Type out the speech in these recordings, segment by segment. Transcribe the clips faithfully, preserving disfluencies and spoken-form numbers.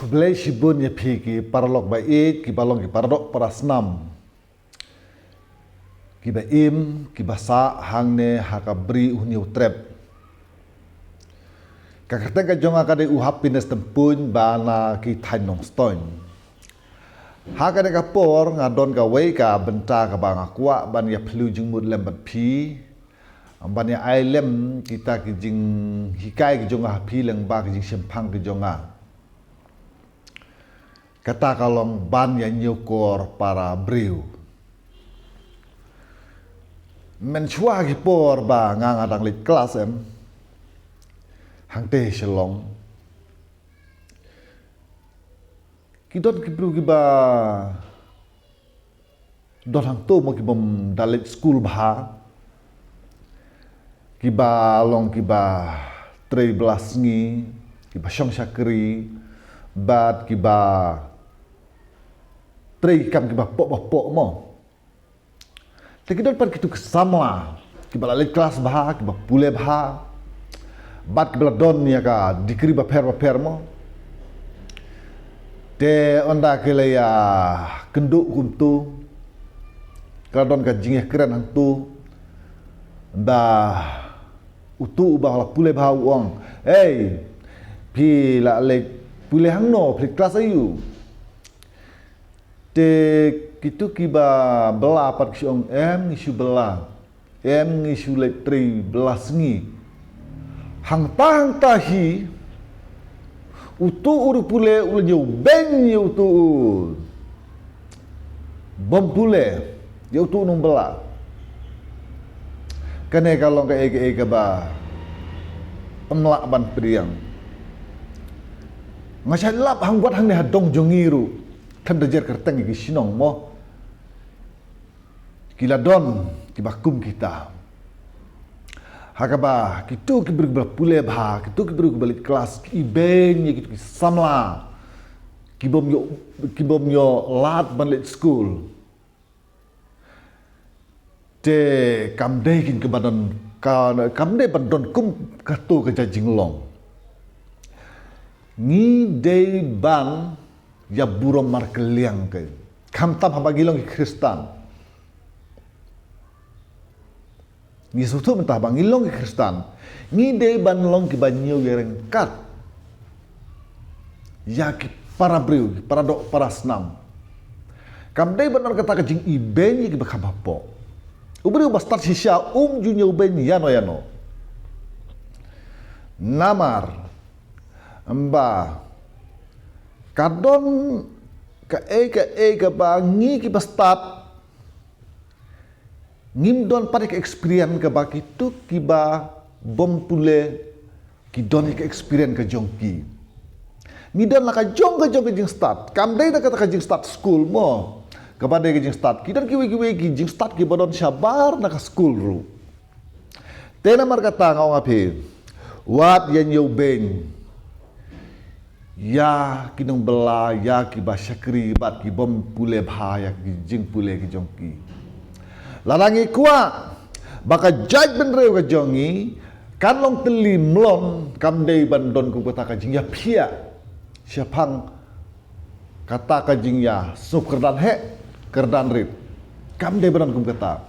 Khublei shibun ïa phi ki paralok ba ïeit, ki ba long ki paradoh parasnam, ki ba im, ki ba sah hangne ha ka Bri U Hynñiewtrep. Ka kyrteng ka jong nga ka dei u Happiness Tympuin ba na ki thaiñ Nongstoiñ. Ha kane ka por nga don kawei ka bynta kaba nga kwah ban ïa phylliew jingmut lem bad phi, ban ïa ai lem kita ki jinghikai ki jong nga ha phi lyngba ki jingshemphang ki jong nga. Kata ka long ban ïa ñiewkor para briew. Mynshuwa ki por ba nga nga dang leit klas em, hangtei Shillong, ki don ki briew ki ba don hangto mo, ki bym da leit skul bha, ki ba long ki ba trei bylla sngi, ki ba shong shakri, bad ki ba trei ki kam ki ba poh ba poh mo. Te ki don pat kitu ki samla ki ba la leit klas bha, ki ba pule bha, bad ki ba la don ïa ka degree bapher bapher mo. Te ynda ki la ïa kynduh kumtu, ka la don ka jingïakren hangtu. Ynda utu uba la pule bha u ong, "Ei, phi la leit pule hangno, phi leit klas aïu?" Te kitu ki ba bylla pat ki shu ong, "Em, ngi shu bylla. Em, ngi shu leit trei bylla sngi." Hangta hangta hi utu u ri pule u la ñiewbeiñ ïa utu u bym pule, ïa utu u nongbylla. Kane ka long kaei kaei kaba ym lah ban pdiang. Nga shait lap hangwat hangne ha dong jong ngi ruh, khlem da jer kyrteng ïa ki shnong mo, ki la don ki ba kum kita. Ha kaba kitu ki briew ki ba pule bha, kitu ki briew ki ba leit klas, ki ibeiñ ïa kitu ki samla ki bym ïoh, ki bym ïoh lad ban leit skul. Te kam dei kin ka ba don, ka, kam dei ban don kum kato ka jingjinglong. Ngi dei ban ïa burom markylliang, khamtam haba ngi long ki Khristan. Ngi sngewthuh mynta ba ngi long ki Khristan, ngi dei ban long ki ba ñiew ïa ryngkat ïa ki para briew, ki para doh para snam. Kam dei ban don kata ka jingibeiñ ïa ki ba kham hapoh. U briew ba stad shisha um ju ñiew beiñ ïano ïano. Namar ba ka don kaei kaei kaba ngi ki ba stad ngim don pat ka experience kaba kitu ki ba bym pule ki don ka experience ka jong ki. Ngi don la ka jong ka jong ka jingstad. Kam dei da kata ka jingstad skul mo, kaba dei ka jingstad. Ki don kiwei kiwei ki jingstad ki ba don shabar na ka skul ruh. Te namar kata nga ong ha phi, wat ïa ñiew beiñ ïa ki nongbylla, ïa ki ba shakri bad ki bym pule bha ïa ki jingpule ki jong ki. Lada ngi kwah ba ka jaitbynriew ka jong ngi kan long tylli mlong, kam dei ban don kum kata ka jingïaphiah shaphang kata ka jingïasngewkyrdan heh kyrdan rit. Kam dei ban don kum kata.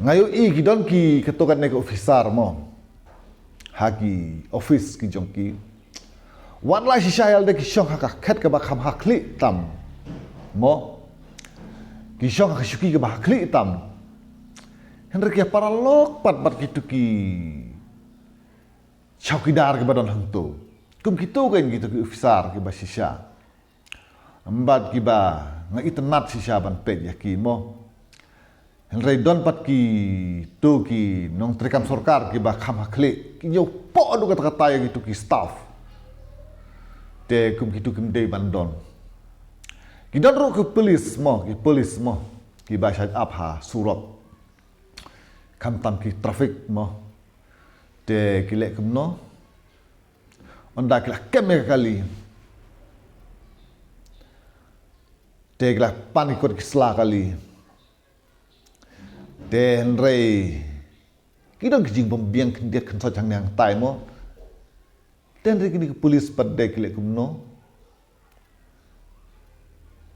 Nga ïohi ki don ki, kato katne ka officer mo, ha ki office ki jong ki, wat la shisha ïa lade ki shong ha ka khet kaba kham ha khlieh tam mo, ki shong ha ka shuki kaba ha khlieh tam. Hynrei ki paralok pat bad kitu ki chowkidar kiba don hangto, kum kito kein kitu ki officer kiba shisha. Bad kiba nga itynnad shisha ban peit ïa ki mo. Hynrei don pat kito ki nongtreikam sorkar kiba kham ha khlieh, ki ñiew poh haduh katta katta ïa kitu ki staff. Te kum kitu kim dei ban don. Ki don ruh ki police mo, ki police mo, kiba shait ap ha surok, khamtam ki traffic mo. Te ki leh kumno? Ynda ki la kem ïa ka kali, te ki la pan ki kot ki sla kali. Te hynrei ki don ki jingbymbiang khyndiat khynsoit hangne hangtai mo. Te hynrei kine ki police pat de ki leh kumno?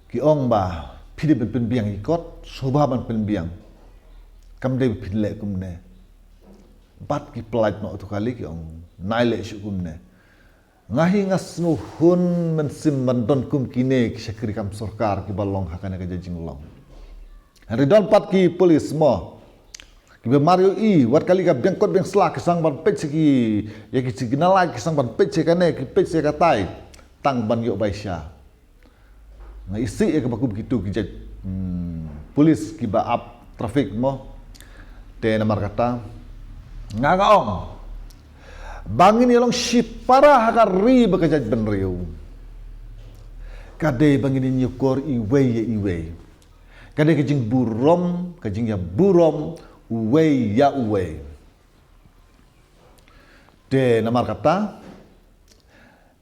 Ki ong ba phi dei ban pynbiang ïa ki kot, sngewbha ban pynbiang. Kam dei ba phin leh kumne. Bad ki pyllait noh tu kali, ki ong nai leh shuh kumne. Nga hi nga sngewhun mynsiem ban don kum kine ki shakri kam sorkar kiba long ha kane ka jinglong. Hynrei don pat ki police mo, kiba mar ïohi, wat kali ka biang kot biang sla ki sdang ban peit sha ki, ïa ki signal light ki sdang ban peit sha kane, ki peit sha katai, tang ban ïoh bai sha. Nga isih ïa kaba kum kitu ki jait, hmm, police kiba ap traffic mo. Te namar kata nga, nga ong ba ngin ïa long shipara ha ka ri bad ka jaitbynriew, ka dei ba ngin ïa ñiewkor iwei ïa iwei. Ka dei ka jingburom, ka jingïaburom uwei ïa uwei. Te namar kata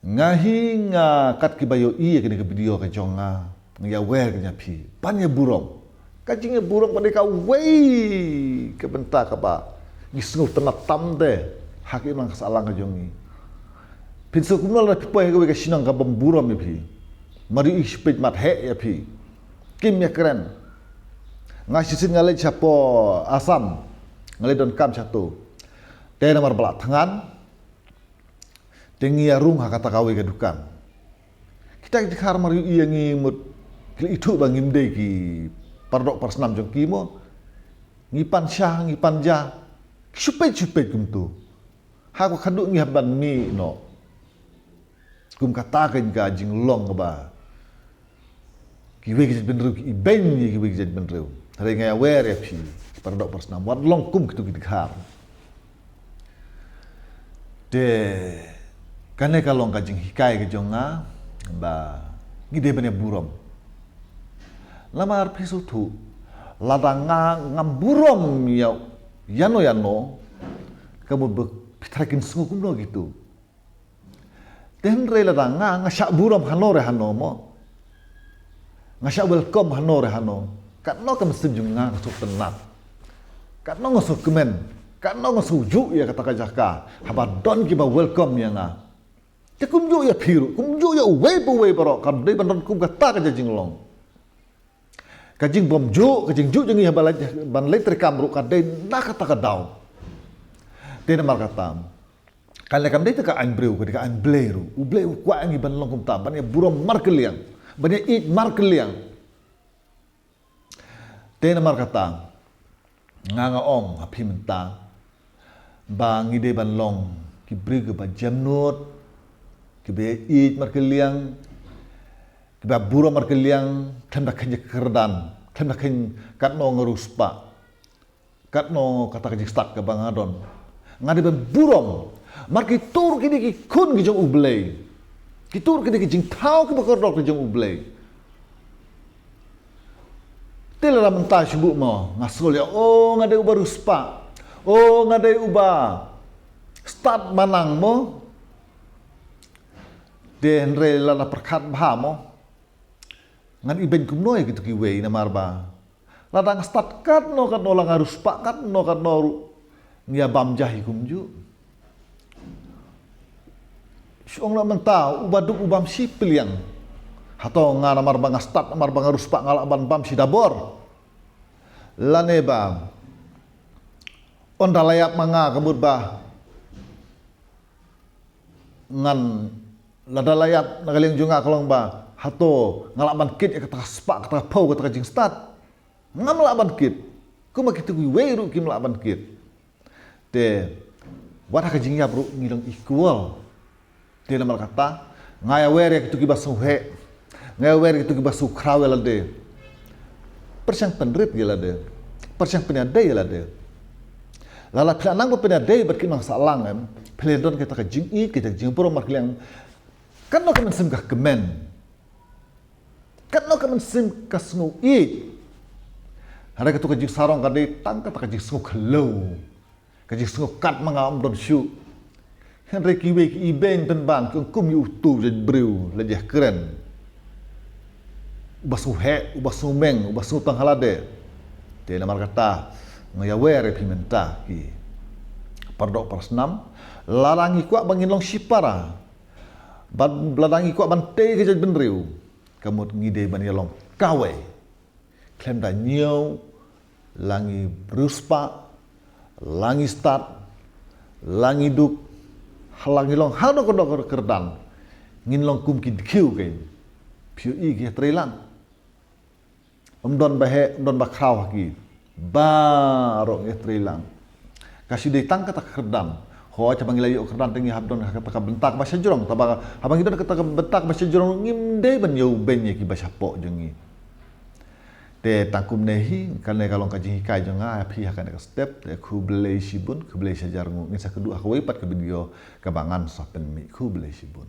nga hi nga, kat kiba ïohi ïa kane ka video ka jong nga, nga ïawer ïa phi ban ïaburom. Ka jingïaburom ka dei kawei ka bynta kaba ngi sngewtynnad tam de ha ka imlang ka sahlang ka jong ngi. Phin sngewkmen lada phi poi ha kawei ka shnong ka bym burom ïa phi, mar ïohi shu peit mat heh ïa phi, kim ïakren. Nga shisien nga leit shapoh Assam, nga leit donkam shato. Te namar ba la thngan, te ngi ïa rung ha kata kawei ka dukan. Kita ki dkhar mar ïohi ïa ngi mut ki la ithuh ba ngim dei ki paradoh parasnam jong ki mo. Ngi pan sha, ngi pan ja, ki shu peit shu peit kumtu. Ha kaba khadduh ngi hap ban mih noh. Kum kata ka jinglong kaba kiwei ki jaitbynriew ki ibeiñ ïa kiwei ki jaitbynriew. Hynrei nga ïawer ïa phi, ki paradoh parasnam, wat long kum kitu ki dkhar. Te kane ka long ka jinghikai ka jong nga ba ngi dei ban ïaburom. Namar phi sngewthuh, lada nga ngam burom ïa ïano ïano, ka mut ba phi tharai kin sngew kumno kitu. Te hynrei lada nga, nga shah burom hano re hano mo, nga shah welcome hano re hano, katno ka mynsiem jong nga ka sngewtynnad, katno nga sngewkmen, katno nga sngewjuh ïa kata ka jaka haba don kiba welcome ïa nga. Te kumjuh ïa phi ruh, kumjuh ïa uwei pa uwei baroh, ka dei ban don kum kata ka jinglong. Ka jingbymjuh, ka jingjuh jong ngi haba leit, ban leit treikam ruh ka dei na kata ka daw. Te namar kata, kane kam dei tang ka aiñ briew, ka dei ka aiñ Blei ruh. U Blei u kwah ngi ban long kumta, ban ïaburom markylliang, ban ïaieit markylliang. Te namar kata nga, nga ong ha phi mynta ba ngi dei ban long ki briew kiba jemnud, kiba ïaieit markylliang, kiba burom markylliang, khlem da kheiñ ïa ka kyrdan, khlem da kheiñ katno nga riewspah, katno kata ka jingstad kaba nga don. Nga dei ban burom. Namar kito ruh ki dei ki khun ki jong U Blei. Kito ruh ki dei ki jingthaw kiba kordor ki jong U Blei. Te lada mynta shu buh mo, nga sngew ïa, o nga dei uba riewspah, o nga dei uba stad manang mo. Te hynrei lada pyrkhat bha mo, ngan ibeiñ kumno ïa kito kiwei, namar ba lada nga stad katno katno, la nga riewspah katno katno ruh, ngi ïa bam ja hi kumjuh. Shu ong noh mynta, uba duk u bam shi pliang. Hato nga namar ba nga stad, namar ba nga riewspah nga lah ban bam shi dabor? Lane ba ynda la ïap ma nga, ka mut ba ngan, lada la ïap na ka liang jong nga ka long ba hato nga lah ban kit ïa kata ka spah, kata ka phew, kata ka jingstad? Ngam lah ban kit. Kumba kito kiwei ruh kim lah ban kit. Te wat ha ka jingïap ruh ngi long equal. Te namar kata nga ïawer ïa kito kiba sngewheh, nga ïawer ïa kito kiba sngewkhraw ïa lade. Pyrshang pynrit ïa lade, pyrshang pynïadei ïa lade. Lada phi la nang ba pynïadei bad ki nongshah lang, em, phi la don kata ka jingïeit, kata ka jingburom markylliang. Katno ka mynsiem ka kmen, katno ka mynsiem ka sngew ïeit. Hynrei kato ka jingsarong ka dei tang kata ka jingsngew khlew, ka jingsngew kat ma nga ym don shuh. Hynrei kiwei ki ibeiñ pynban ki ong kum ïa uto u jaitbynriew la jia kren, uba sngewheh, uba sngewmeng, uba sngewtang ha lade. Te namar kata nga ïawer ïa phi mynta ki Pardoh parsnam, lada ngi kwah ba ngin long shipara, bad lada ngi kwah ban tei ka jaitbynriew, ka mut ngi dei ban ïalong kawei. Khlem da ñiew, la ngi riewspah, la ngi stad, la ngi duk, la ngi long ha kano kano ka kyrdan, ngin long kum ki dkhiew kein. Phi ïohi ki ïatreilang. Ym don ba heh, ym don ba khraw ha ki. Baroh ngi ïatreilang. Ka shu dei tang kata ka kyrdan. Hooid, haba ngi la ïoh kyrdan te ngi hap don kata ka bynta kaba shajrong. Te haba, haba ngi don kata ka bynta kaba shajrong, ngim dei ban ïoh beiñ ïa ki ba shapoh jong ngi. Te tang kumne hi, kane ka long ka jinghikai jong nga ïa phi ha kane ka step. Te khublei shibun, khublei shihajar nguh. Ngin sa ïakynduh ha kawei pat ka video kaba ngan sa pynmih. Khublei shibun.